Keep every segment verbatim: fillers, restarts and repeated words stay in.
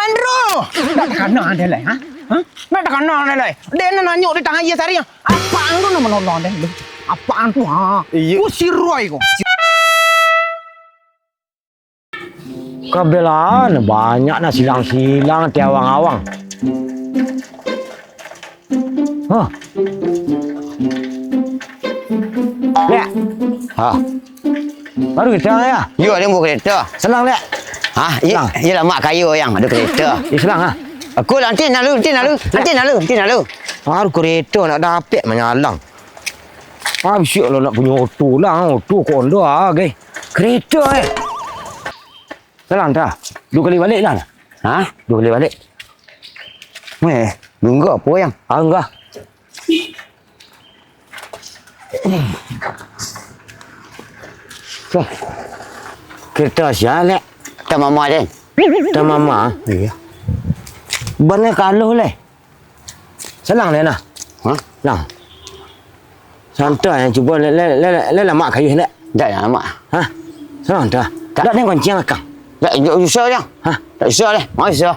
Andro! Ndak takana deh lai, ha? Ha? Ndak takana deh lai. Dek nan nanyo di tangan iya sari, ha? Apaan tu nan manolong deh tu? Apaan tu, ha? Iya. Ku siroi ko. Kabelaan banyak nah silang-silang ti awang-awang. Hah. Lek. Ha. Baru kita ya. Yo, ada buah kereta. Senang, Lek. Ha, iya, Senang. Iyalah mak kayo yang ada kereta. Ya, senang, ha. Aku nanti nalu, nanti nalu, nanti nalu, nanti nalu. Baru kereta nak dapek manyalang. Ah, bisiak lah nak punyo oto lah, oto ko Honda ah, gai. Kereta eh. Salah dah. Dua kali balik lah. Ha? Dua kali balik. Weh, dungga apa yang? Ah, enggak. Tuh. Kereta sia, Lek? Kereta mama, Den. Kereta mama? Iya. Bana kaluh, Lek. Salang, Lek, nah. Hah? Nah. Santai, cubo, Lek, Lek, Lek, Lek, lamak kayuh, Lek. Dak, dak lamak. Hah? Salang, dah. Tak. Dak, den gonceng akang. Dak, dak usah, Yang. Hah? Dak usah, deh. Mak usah.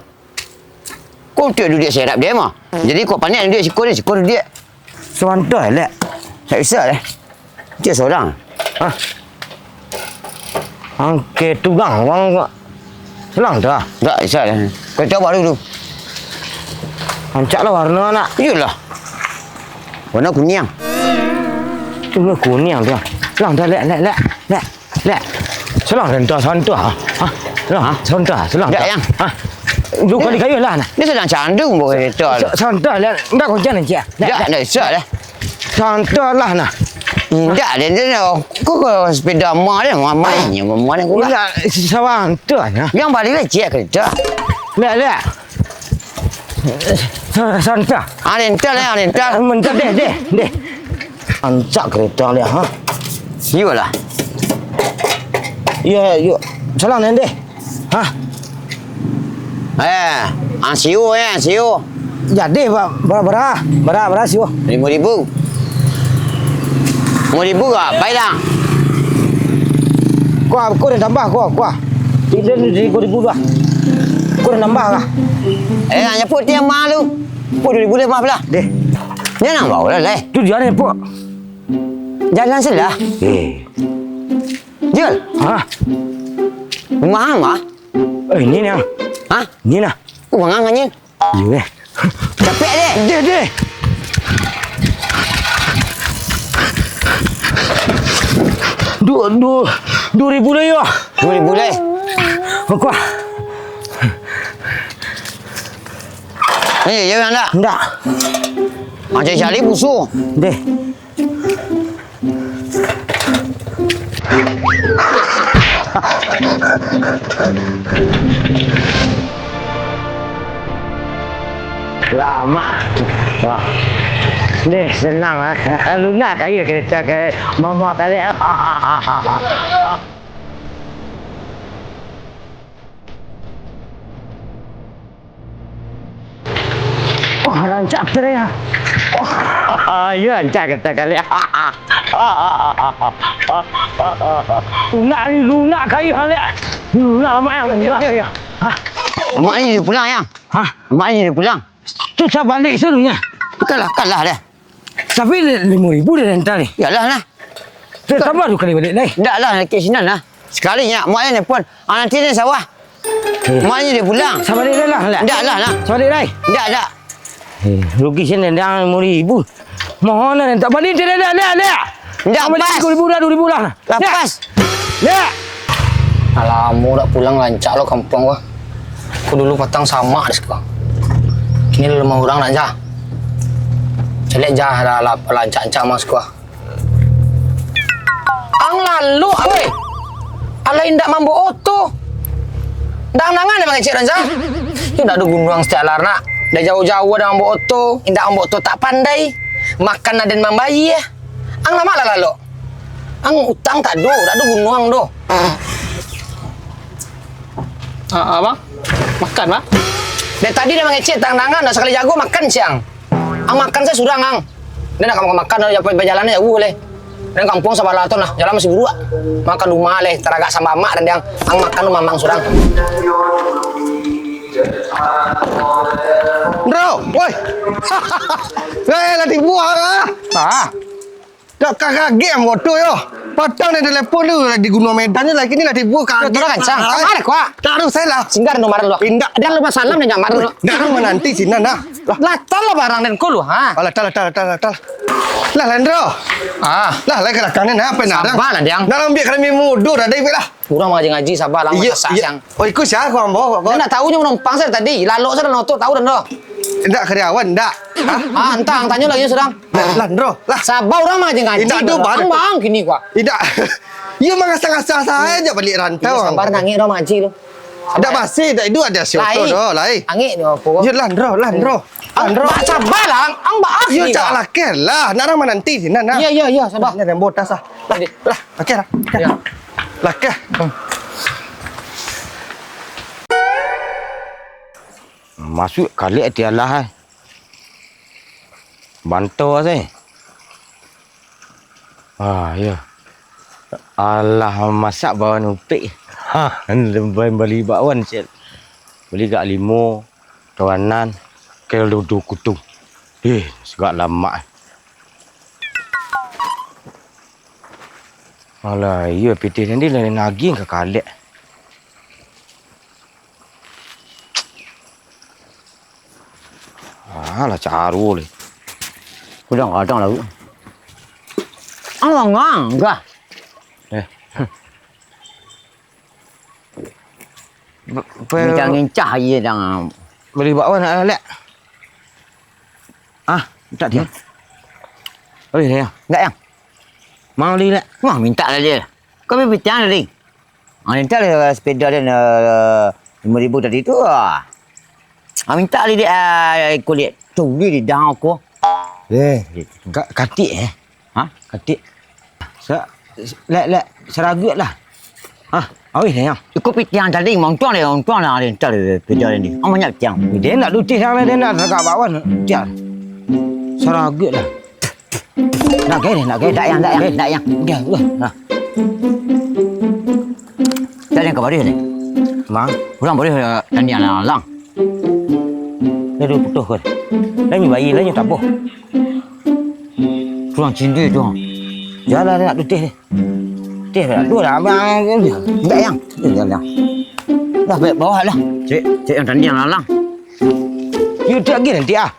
Kau tu duduak serap dia mah. Jadi, kau panek duduak siko ni, siko duduak. Santai, Lek. Tak usah, deh. Cik sorang. Hah? Angke tu, Bang. Bang, Bang. Salang dah. Dak, usah, deh. Kau coba dulu. Rancak lah warna, nak. Iyolah. Warna kuniang. Tu lah kuniang tu. Salang dah, Lek, Lek, Lek, Lek. Lek, salang santai, santai, ha? Ha? Salang, ha? Santai, salang. Dak, Yang. Ha? Dua kali kayu lah, nah. Dia sedang candu, bukan kereta. Sa-, santai, Lek. Ndak kau jangan, Cik. Lek, Dak, Lek. Ndak bisa, dah. Santai lah, nah. Indak, dia, dia, dia. Kau ke sepeda mah dia, mah, mah ni, mah, mah ni, kau lah. Indak, santai, nah. Yang balik lah, Cik, kereta. Lek, Lek. Sa-, santai. Ah, rental, eh, rental. Mental, deh, deh, deh. Rancak kereta liak, ha? Iyolah. Iyo, iyo. Salang, Nende. Ha? Eh, ang siu, eh, ang siu. Jadi, ba-, ba-, bara? Bara, bara siu? Limo ribu. Limo ribu ka? Pai lah. Kuah, kuah dah tambah, kuah, kuah. Tidak, limo ribu dah. Kuah dah tambah lah. Eh, hanya pun tiang malu. Pun dua ribu lima belas. Deh. Nyo nang bawa lah, leh. Tu dia ni, Pok. Jalan sebelah. Eh. Jul. Ha? Rumah ang, ah? Eh, ini ni, ah. Ha? Ini nah. Rumah ang, anjing. Iya, eh. Capek, deh. Deh, deh. Dua, dua, dua ribu lah, ya. Dua ribu lah, eh. Apa? Eh, ya, ndak? Ndak. Macam cari busu. Deh. Lama. Wah. Deh, senang lah. Lunak aja kereta ke mama tadi. Wah, rancak betul ya. Wah, iya rancak kita kali. Lunak ni, lunak kayu halik. Lunak amat yang. Iya, iya, iya. Hah? Mak ni dia pulang, yang. Hah? Mak ni dia pulang. Tu saya balik suruhnya. Kalah, kalah dah. Tapi li-, lima ribu dia rental ni. Yalah lah. Dia tambah dua kali balik lai. Ndak lah, nak ke sinan lah. Sekali nyo, mak ni pun. Ah, nanti ni sawah. Eh. Mak ni dia pulang. Sabalik lai lah, lah. Ndak lah, lah. Sabalik lai. Ndak, ndak. Eh, rugi sinan dah lima ribu. Mohon lah, tak balik dia, dah, dah, dah. Ndak. Tambah pas. Dua ribu dah, dua ribu lah. Lah, pas. Dah. Alah, lamo dak pulang, rancak lo kampuang ko. Ko dulu patang samak di siko. Kini rumah urang nak jah. Caliak jah lah, lah, rancak-rancak mah siko. Ang lalok, weh. Alah indak mambaok oto. Dang nangan mangecek rancak. Yo dak ado gunuang satiap alah nak. Dari jauah-jauah dak mambaok oto, indak mambaok oto tak pandai. Makan aden mambayia. Ang lamak lah lalok. Ang utang tak ado, dak ado gunuang doh. Ah, ah, bang. Makan, bang. Dari tadi dah mangecek tang dangan, dah sakali jago makan siang. Ang makan sajo surang, ang. Dah nak makan-makan, dah pajalan jauah leh. Dan kampuang sabalah tu nah, jalan masih buruak. Makan rumah leh, taragak samba amak, dan ang, ang makan tu mamang surang. Ndro, woi. Eh, lah tibo ah. Ah. Dak kagek motor yo. Patang den telepon tu lah di Gunung Medan ni, lah kini lah tibo kagek. Yo, tolong kancang. Ah, marah kuah. Taruih sajo lah. Singgah anu marah lu. Indak. Dah lu masalah ni, ndak marah lu. Ndak, urang mananti sinan nah. Lah. Lah, talah barang den ko lu, ha. Alah, talah, talah, talah, talah. Lah, Landro. Ah. Lah, lai ka lakang ni, nah, apa nak? Sabar lah, Diang. Nak ambiak kami mudur, ada ibu lah. Urang mangaji-ngaji, sabar lah, Iyo, masak iyo. Siang. Oh, iko sia ko ambo, ko? Ndak tahu nyo manumpang sajo tadi. Lalok sajo lah notok, tahu dah, Ndro. Ndak karyawan, ndak. Hah? Ah, entah, ang tanyo lagi surang. Lah, Ndro, lah. Sabar urang mangaji-ngaji. Indak ado, Ndro. Bang. Ang bang kini, kuah. Indak. Iyo, mangasa-ngasa sajo baliak rantau. Iyo, sabar, nangih urang mangaji tu. Ndak basi, ndak iduik ado sioto doh, lai. Angik nyo apo? Iyo, lah, Ndro, lah, Ndro. Ang, Ndro. Sabar lah, ang, ang baas ni, cak Bang. Lakeh lah, nak urang mananti sinan, nah. Iyo, iyo, iyo, sabar. Ini ada botas lah. Lah, lah, lakeh lah, lakeh. Iyo. Lakeh. Hmm. Masuak kalek ati alah, eh. Banto sajo. Ah, iyo. Alah, masak bakwan upik. Ha, bali bakwan, cek. Bali gak limo, tawanan, kelo duo kutu. Eh, sagak lamak. Alah, iyo, pitih tadi lah nagih ka kalek. Ah, lah caro leh. Kadang-kadang lah. Ang mangang, gah. Eh. Be-, pe-, ngincah-ngincah aia dang. Bali bakwan nak, Lek? Ah, mintak dia. Hmm. Bali, ya. Indak, Yang. Mau bali, Lek? Wah, mintak lah dia. Kau bali pitih tadi. Ah, mintak lah sepeda dia, eh, lima ribu tadi tu, ah. Ah, mintak lah dia, ah, ikut dia. Tu bali di dang aku. Eh, ka-, katik, eh? Ha? Katik. Sa-, lek, lek, saraguak lah. Ha? Awih lah, Yang. Iko pitih tadi, untuang deh, untuang lah, ada entar deh, kerja ni. Ang banyak pitih. Dia nak dutih, dia nak tagak bawah, dia. Saraguak lah. Nak gaya deh, nak gaya. Dak, Yang, dak, Yang, dak, Yang. Dah, wah. Ha. Dah, Yang, ka baris ni. Ma? Urang baris, eh, tadi alang-alang. Dah, dah putuh kan. Dah, ni bayi, dah, ni tabuh. Pulang cindui tu. Jalan nak dutih ni. Tih, dah, dua dah, abang. Indak, Yang. Eh, jalan. Dah, baik bawah lah. Cek, cek yang tadi yang lalang. Yo, tiap lagi nanti, ah.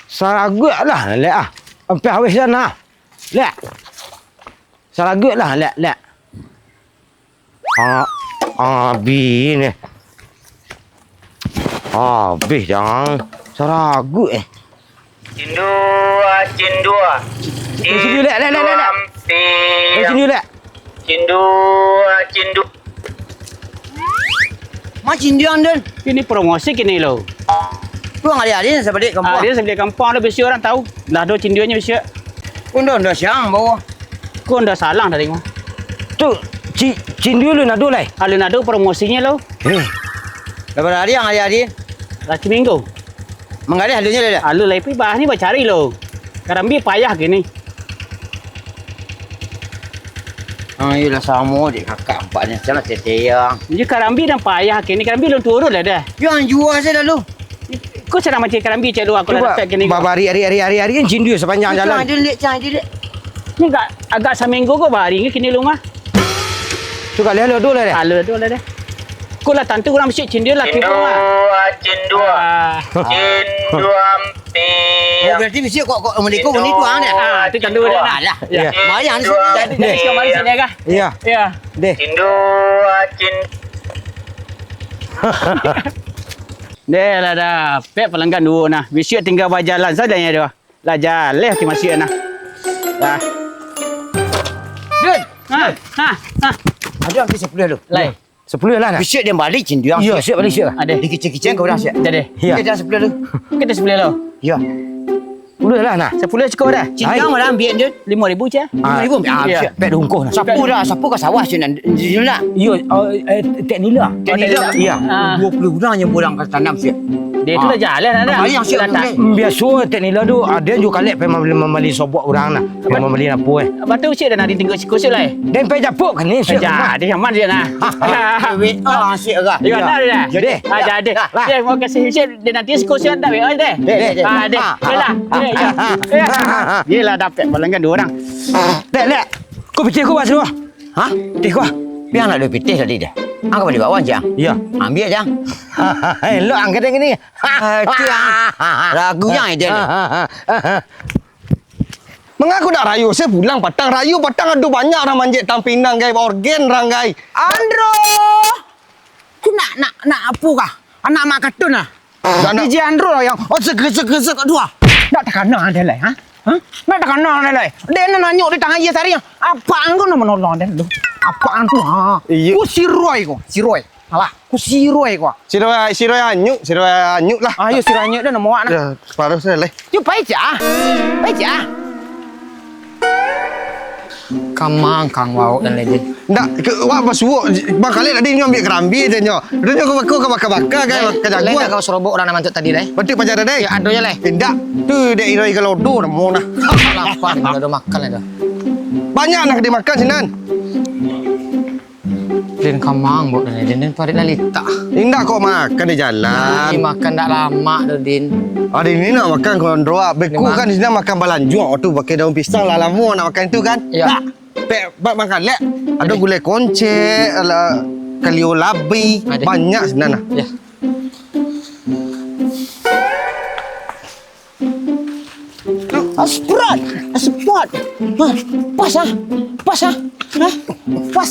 Saraguak lah, Lek, ah. Sampai awih sana. Lek. Saraguak lah, Lek, Lek. Ah, abih ni. Abih, Jang. Saraguak, eh. Cindua, cindua. Eh, sini, Lek, Lek, Lek, Lek, Lek. Cindua ampia. Eh, sini, Lek. Cindua, cindu-, Ma cindua, Den? Ini promosi kini lo. Tu ang adi-adi sabalik kampuang. Adi sabalik kampuang lo, bisi urang tahu. Lah ado cinduanyo bisi. Ko ndak, ndak siang bawa. Ko ndak salang tadi mah. Tu, ci-, cindua lu nado lai? Alun ado promosinyo lo. Eh. Lah bara ari ang adi-adi? Lah saminggu. Manggaleh alunyo lai dak? Alun lai, pi bah ni bacari lo. Karambia payah kini. Ah, iyolah samo dek kakak ampaknyo, salah teteyang. Iyo karambia nan payah kini, karambia alun turun lah dah. Yo ang jua sajo lalu. Ko sadang mancari karambia cek lu, aku lah Cuba dapek kini. Babari ari-ari, ari-ari kan cindua sapanjang jalan. Cang aja, Lek, cang aja, Lek. Ni agak, agak saminggu ko bahari ni kini lu mah. Tu kali lalu dulu deh. Lalu dulu deh. Ko lah tantu urang bisi cindua laki urang mah. Cindua, cindua. Ah. Cindua ampia. Oh, berarti bisi kok, kok meniku ni tu ang deh. Ah, tu tantu deh nah. Alah. Ya. Iya. Mayang ni. Cindua ampia. Jadi, jadi sekarang sini kah? Iya. Iya. Deh. Cindua, cin- Deh lah dah, pek palanggan duo nah. Bisi tinggal bajalan sajo nyo dah. Lah jaleh ki masih nah. Dah. Dun. Ha, ha, ha. Aduh, hampir sepuluh lu. Lai. Sepuluh lah nah. Bisi dia balik cindua. Iya, siap balik siap lah. Ada. Dikicil-kicil kau dah siap. Jadi. Iya. Kita sepuluh lu. Kita sepuluh lu. Iya. Boleh lah, nah. Sapuluah siko dah. Hai. Cincang lah ambiak je. Limo ribu je. Ah, limo ribu ambiak. Ah, iyo. Siap. Pek dungkuh, nah. Sapu dah, sapu ka sawah sinan. Sinan. Iyo, oh, eh, Tek Nila. Tek Nila. Iyo. Ah. Duo puluah urang nyo urang ka tanam siap. Dia tu dah jalan dah. Bayang siap. Biaso Tek Nila tu, ah, dia juo kalek pai mambali, mambali sobok urang nah. Pai mambali apo, eh. Apa tu, cik, dah nak ditinggal siko siap lah, eh. Den pai japuk kan ni, siap. Jadi aman je nah. Duit, ah, siap lah. Iyo, nah, dah. Jadi. Ah, jadi. Lah. Deh, mau kasih cik. Dia nanti siko siap dah, deh. Deh, deh, deh. Ah, deh. Ah, yelah. Deh, ya. Yelah, dapek balanggan duo urang. Dek, dek. Ko pitih ko, Bas, tu. Hah? Pitih ko. Piang nak duo pitih tadi deh. Angkau bali bawah, Jang. Iyo. Ambiak, Jang. Elok angkau dek ni. Ah, itu yang ragu yang ide ni. Mangaku dak rayo, saya pulang patang. Rayo patang ado banyak urang manjek tang pinang, gai, orgen urang, gai. Andro! Tu nak, nak, nak apo kah? Anak Mak Katun ah? Dak nak. D J Andro lah yang, oh, sek, sek, sek, dua. Dak takana ado lai, ha? Ha? Dak takana ado lai. Dek nan nanyok di tangan iya sari, apa anggo nan manolong den tu? Apa ang tu, ha? Iya. Ku si Roy ko, si Roy. Alah, ku si Roy ko. Si Roy, si Roy anyuk, si Roy anyuk lah. Ayo, si Roy anyuk dah namo awak nah. Dah, separuh sajo lai. Yo, pai ja. Pai ja. Kamang kang wau dan lele. Ndak, ke, wak basuok, bangkalik tadi nyo ambiak karambia je nyo. Dah nyo ka baka-baka, ka jaguang. Lai dah kau sorobok urang nan mantuk tadi, lai? Batik paja tadi. Yo, ado je, lai. Eh, ndak. Tu dek Iroi Galodo namo nah. Lapar, dah ado makan lai dah. Banyak nak dimakan sinan. Den kamang, bok, den, den, den parik lah litak. Indak kok makan di jalan. Ih, makan dak lamak doh, Din. Ado ni nak makan kondro, ah. Beku kan di sini makan balanjuang tu pakai daun pisang lah lamo nak makan tu kan. Iyo. Dak. Pek, bak makan lek. Ado gulai koncek, ala kalio labi, banyak sinan nah. Iyo. Asprot, asprot. Hah, pas ah, pas ah. Hah, pas,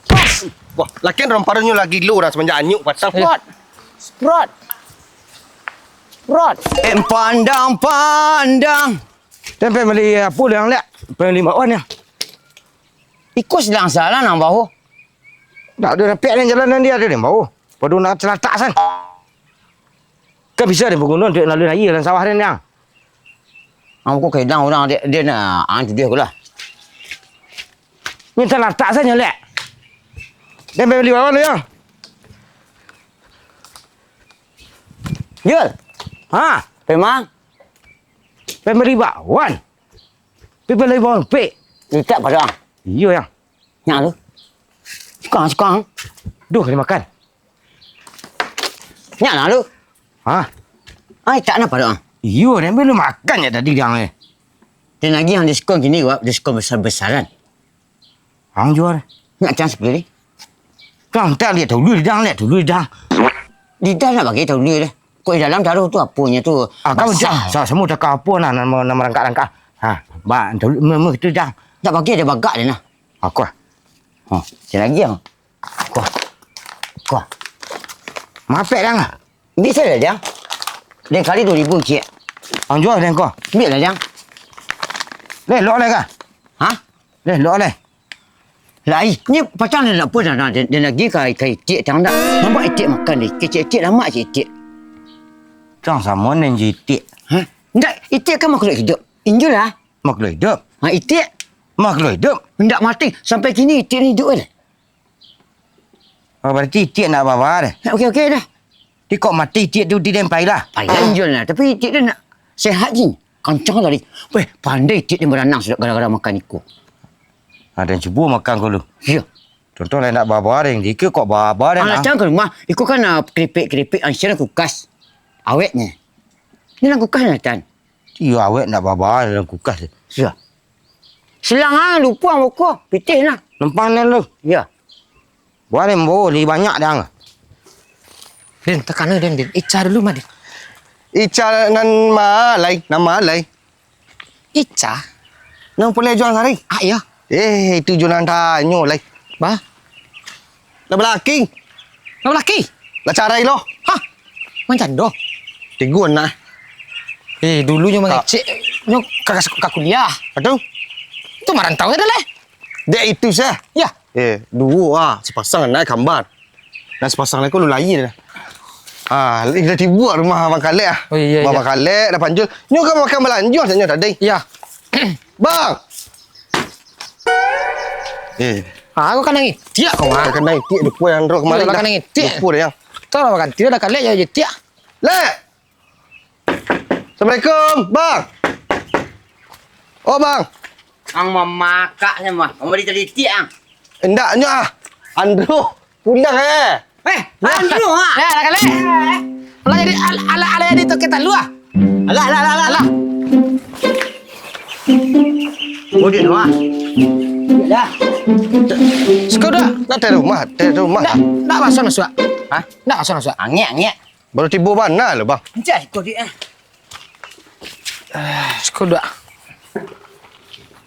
pas. Wah, lakian ramparanyo lagi lo dah semenjak anyuk patang. Sprot, sprot, sprot. Em pandang-pandang. Sampai beli apa yang lihat? Beli bakwan ya. Iko sadang salah nang bawo. Ndak ado rapek den jalan nan dia ado den bawo. Pado nak calatak san. Kan bisa den paguno dek lalui aia dalam sawah den, Yang. Ang ko kedang urang dek den, ah, ang tuduah ko lah. Minta latak sajo, lek. Den beli wawan lu, Yang. Jul. Ha? Pemang. Pembeli bakwan. Pembeli bakwan, pek. Litak padang. Iyo, Yang. Nyak lu. Sukang, sukang. Duh, kali makan. Nyak lah lu. Hah? Ai, tak napa doh. Iyo, den belum makan ya tadi dang eh. Dan lagi yang diskon kini, wak, diskon besar-besaran. Ang jual. Nyak cang sekali. Kang, tak lihat dulu dang, lihat dulu dang. Di dalam nak bagi tahu dulu deh. Kok di dalam taruh tu apanya tu? Ah, kau basah. Sa-, semua dah kau apa nah, nama, nama rangka-rangka. Ha, ba, dulu, me, me, tu dang. Tak bagi ada bagak dia nah. Aku ah. Ha, sini lagi yang. Kuah. Kuah. Mapek dang ah. Bisa lah, Jang. Lain kali dua ribu, cik. Ang jual dang kuah. Ambil lah, Jang. Leh, lok leh kah? Hah? Leh, lok leh. Lai, ni patang ni nak pun dah, dah, dia, dia lagi ka, ka itik tang dah. Nampak itik makan ni. Kecil itik, lamak cik itik. Tang sama nen je itik. Hah? Ndak, itik kan makhluk hidup. Injul lah. Makhluk hidup? Ha, itik. Makhluk hidup? Ndak mati. Sampai kini itik ni hidup kan? Oh, berarti itik nak bawa deh. Okey, okey dah. Ti kok mati itik tu, ti den pai lah. Pai lah injul lah. Tapi itik tu nak sehat je. Kancang tadi. Weh, pandai itik ni beranang sudah gara-gara makan iko. Ha, den cubo makan ko lu. Iyo. Contoh lah nak bawa deh. Jika kok bawa deh. Alah, nah. Cang ke rumah. Iko kan, ah, keripik-keripik, ah, siang kulkas. Awetnya. Ni dalam kulkas ni, Tan. Iyo, awet nak bawa dalam kulkas. Sudah. Silang ah, lupa ang boko. Pitih nah. Lempang nan lu. Iyo. Buah ni mbo, li banyak dang. Din, takana, Din, Din. Ica dulu mah, Din. Ica nan ma lai, nan ma lai. Ica? Nan pulai juang sari? Ah, iyo. Eh, itu jo nan tanyo lai. Bah? Lah balaki. Lah balaki? Lah carai lo. Hah? Mancando? Tigo nah. Eh, dulu nyo mangecek, nyo ka, ka, ka kuliah. Aduh. Itu marantau dah leh. Dek itu sah. Ya. Eh, duo ah, sepasang anak kambar. Nah, sepasang lai ko lu lai dah. Ah, lah tibo rumah Abang Kalek ah. Oh, iyo, iyo. Abang Kalek dah panjul. Nyo ka makan balanjo sajo tadi. Iyo. Bang. Eh. Ah, aku kanai itiak kau ah. Kanai itiak dupo nan kamari. Iyo lah, kanai itiak. Dupo dah yang. Tahu lah makan tiak dah Kalek jadi itiak. Lek. Assalamualaikum, Bang. Oh, Bang. Ang mamakak se mah. Ang bari talitik ang. Indak nyo ah. Andro pulang eh. Eh, Andro ha. Ya, lah Kalek. Alah jadi al- alah alah jadi toke talu ah. Alah alah alah alah. Alah. Mudik tu ah. Dah. Siko dah. Nak dari rumah, dari rumah. Ndak, ndak masuk masuk. Hah? Ndak masuk masuk. Angek angek. Baru tibo bana lo, Bang. Encah iko dia. Siko dah.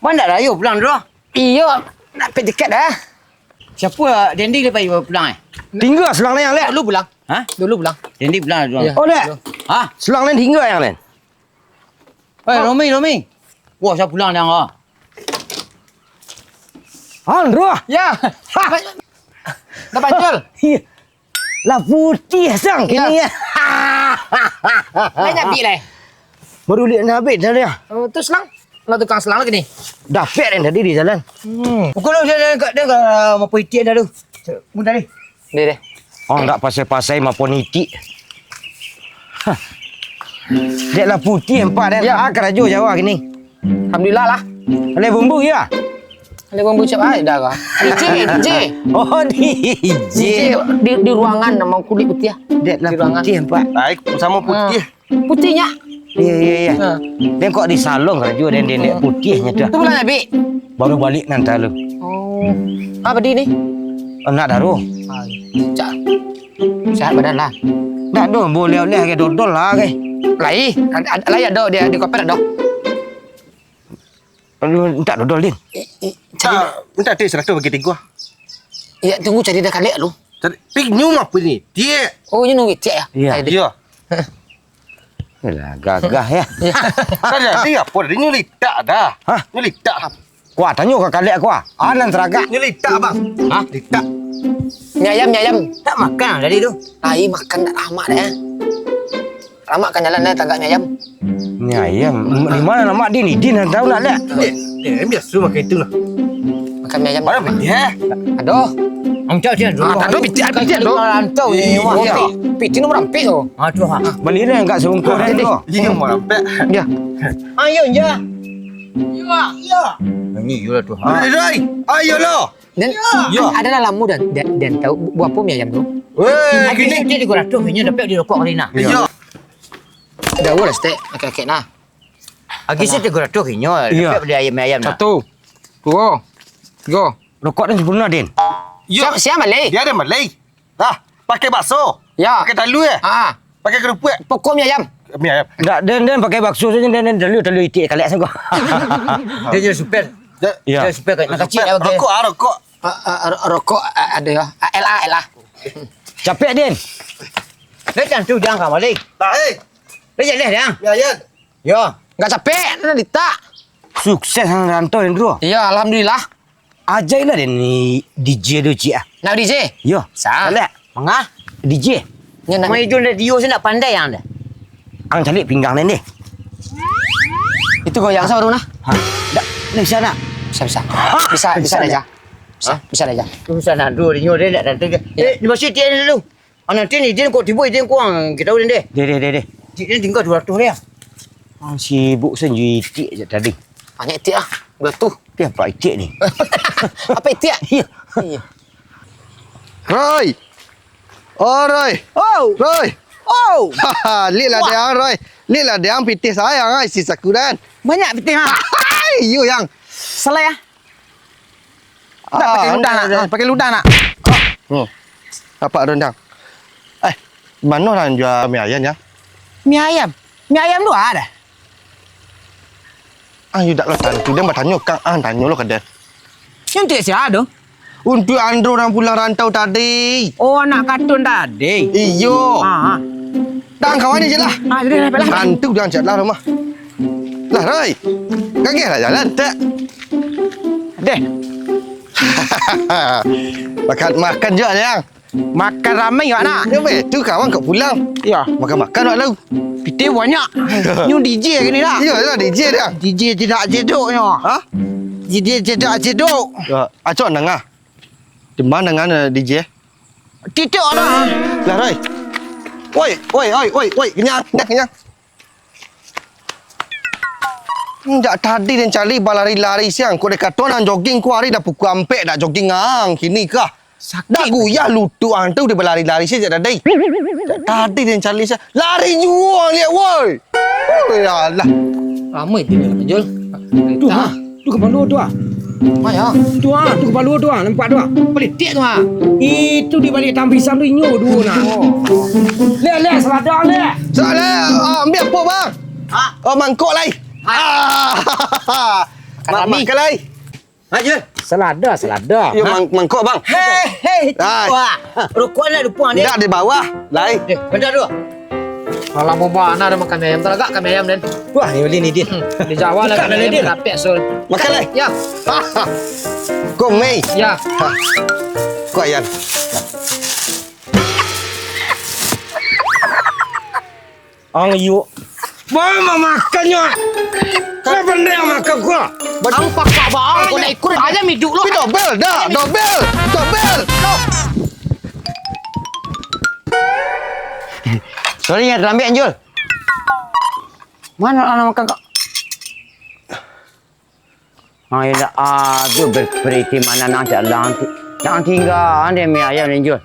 Mana dah ayo pulang dulu? Iyo, nak pai tiket dah. Siapa Dendi lepas ayo pulang eh? Tingga selang ni, Lek. Dulu pulang. Hah? Dulu pulang. Dendi pulang dulu. Ya. Oh, Lek. Dulu. Hah? Selang ni tingga yang lain. Eh, Romi, Romi. Wah, saya pulang dah. Andro. Ya. Dah panjul. Iya. Lah putiah sang kini ya. Banyak bik lah. Baru lihat nak habis dah dia. Oh, tu selang. Lah tukang selang lagi ni. Dapek yang tadi di jalan. Hmm. Pukul lu dia dia dia mau itik dah tu. Mudah ni. Dia deh. Oh, ndak pasai-pasai mapo nitik. Hah. Dek lah putiah empat dan ya. Ah, karajo Jawa kini. Alhamdulillah lah. Alai bumbu ya. Alai bumbu cak ai dah ka. D J, D J. Oh, D J. D J di, di ruangan nama kulit putiah. Dek lah putiah empat. Baik, sama putiah. Putihnyo. Iya, iya, iya. Ha. Den kok di salon karajo den, den, den putiahnyo tu. Tu bulan abih. Baru balik nan talu. Oh. Apa di ni? Anak daru. Cak. Sehat badan lah. Ndak doh, boleh-boleh ke dodol lah ke. Lai, ad- ad- lai ado dia di kopet ado. Aduh, minta dodol, Din. Eh, eh, cari. Ah, minta duit seratus bagi tigo. Ya, tunggu cari dah kalek lu. Cari, pik nyu apa ni? Tiek. Oh, ini nunggu tiek ya? Iya. Iya. Yalah, gagah ya. Iya. Kan jadi apa? Dia nyulik tak dah. Hah? Nyulik tak. Kuah, tanyo ka kalek kuah. Anan seragak. Nyulik tak, Bang? Hah? Litak. Mi ayam, mi ayam. Tak makan tadi tu. Ai, makan tak lamak dah. Lamak kan jalan dah tagak mi ayam. Mi ayam. Di mana lamak, Din? Din yang tahu nak lihat. Dek, dek, biasa makan itu lah. Makan mi ayam. Mana pitih? Aduh. Angkat dia dulu. Ah, tak ada pitih, ada pitih tu. Rantau ni. Iya. Pitih nomor ampik tu. Aduh. Beli ni enggak sebungkus dia tu. Iya, nomor ampik. Ya. Ayo, ya. Iya. Ini iya tu. Rai, ayo lo. Dan adalah lamo dan, dan, dan tahu bu-, buat apa mi ayam tu? Weh, kini dia tiga ratus punya dapat di rokok kali nah. Iya. Dah lah stek, akek-akek nah. Agi sih tiga ratus kinyo, dapat beli ayam-ayam nah. Satu, dua, tiga. Rokok dan sempurna, Din. Yo. Siapa, siapa malai? Dia ada malai. Dah, pakai bakso. Ya. Pakai talu eh? Ah. Pakai kerupuk. Pokok mi ayam. Mi ayam. Ndak, den, den pakai bakso saja, den, den talu, talu itik kalek saja. Dia jadi supir. Ya. Dia supir nak kacik. Rokok ah, rokok. Ah, ah, ro- rokok ah, ada ya. Ah, L A, L A. Capek, Din. Dia jangan tu jangan kau balik. Tak eh. Dia jangan dah. Ya ya. Ya. Enggak capek, nak litak. Sukses nang rantau, Indro. Iya, alhamdulillah. Ajailah dia ni D J tu, Cik, ah. Nak D J? Yo. Sa. Boleh. Mangah? D J. Nya nak. Main radio saya nak pandai yang dah. Ang calik pinggang ni, ni. Itu goyang sa baru nah. Ha. Dak, ni bisa nak? Bisa, bisa. Ha, bisa, bisa bisa dah, ni. Ja. Bisa, bisa dah, Ja. Bisa nak dulu, dia nak nanti. Ya. Eh, di masjid dia dulu. Ah, nanti ni, Din kok tibo, Din kok ang, kita tahu, Din, deh. Deh, deh, deh, deh. Cik, Din tinggal dua ratus dia. Ah, sibuk sen jo itik je tadi. Banyak itik ah, dua ratus. Dia apa itik ni? Apa itik? Iya. Iya. Roy! Oh, Roy! Oh! Roy! Oh! Haha, lihat lah dia, Roy. Lihat lah dia, pitih sayang, ah, isi saku dan. Banyak pitih, ah. Hai, you yang. Salah ya? Ndak, pakai ludah nak. Ah, pakai ludah nak. Hmm. Apak rendang. Eh, mano lah jual mi ayam ya? Mi ayam? Mi ayam tu ada? Ah, you dak lo tantu, dia batanyo kang, ah, tanyo lo ka dia. Yang tu sia tu? Untuk Andro nan pulang rantau tadi. Oh, anak katun tadi. Iyo. Ah. Dah, kawan ni je lah. Ah, jadi lah, lah. Tantu dia cak lah rumah. Lah, Roy. Kagak lah jalan, tak. Deh. Makan, makan juga, Yang. Makan ramai awak nak. Yo, bae. Tu kawan kau pulang. Yo. Makan-makan awak lalu. Pitih banyak. Nyo D J kini nak. Iyo lah, D J dia. D J tidak jedok nyo. Ha? D J tidak jedok. Ya, acok nangah. Di mana nangah D J? Titik ada. Lah, Roy. Woi, woi, woi, woi, woi, kenyang, kenyang, kenyang. Indak tadi den cari balari-lari siang. Kok dikato nan jogging ko ari dah pukua ampek dak jogging ang kini kah? Sakik. Dak guyah lutuak ang tu di balari-lari siang jak tadi. Dak tadi den cari siang. Lari juo ang liak woi. Woi alah. Ramai tu Jul. Tu ha. Tu kapalo tu ah. Maya. Tu ah, tu kapalo tu ah, nampak tu ah. Politik tu ah. Itu di balik tampisan tu inyo duo nah. Leh, leh, selada leh. Selada, ah, ambil apa bang? Ha? Oh, mangkok lai. Ha. Ah. Mak-, makan lai. Ha, Jul. Selada, selada. Yo, ha? Mang-, mangkok bang. Hei, hei, wah. Rokok nak lupa ni. Dak di bawah, lai. Eh, bentar dulu. Alah, mau mana ada makan ayam, teragak kami ayam, Den. Wah, ni beli ni, Din. Hmm, di Jawa lah, buka kami dah, ayam Din. Rapek, Sul. Makan lai. Ya. Kau mei. Ya. Ha. Kau ayam. Ang iyo. Bang, mamakannyo. Kan pandai ang makan ko. Ang pakak bang, ko nak ikut aja miduk lo. Dobel, dah, dobel, dobel. Sorry ya, terlambat Jul. Mana anak makan kak? Ai dak ado berperiti mana nang cak lang ti-, nang tingga ande mi ayam ni Jul.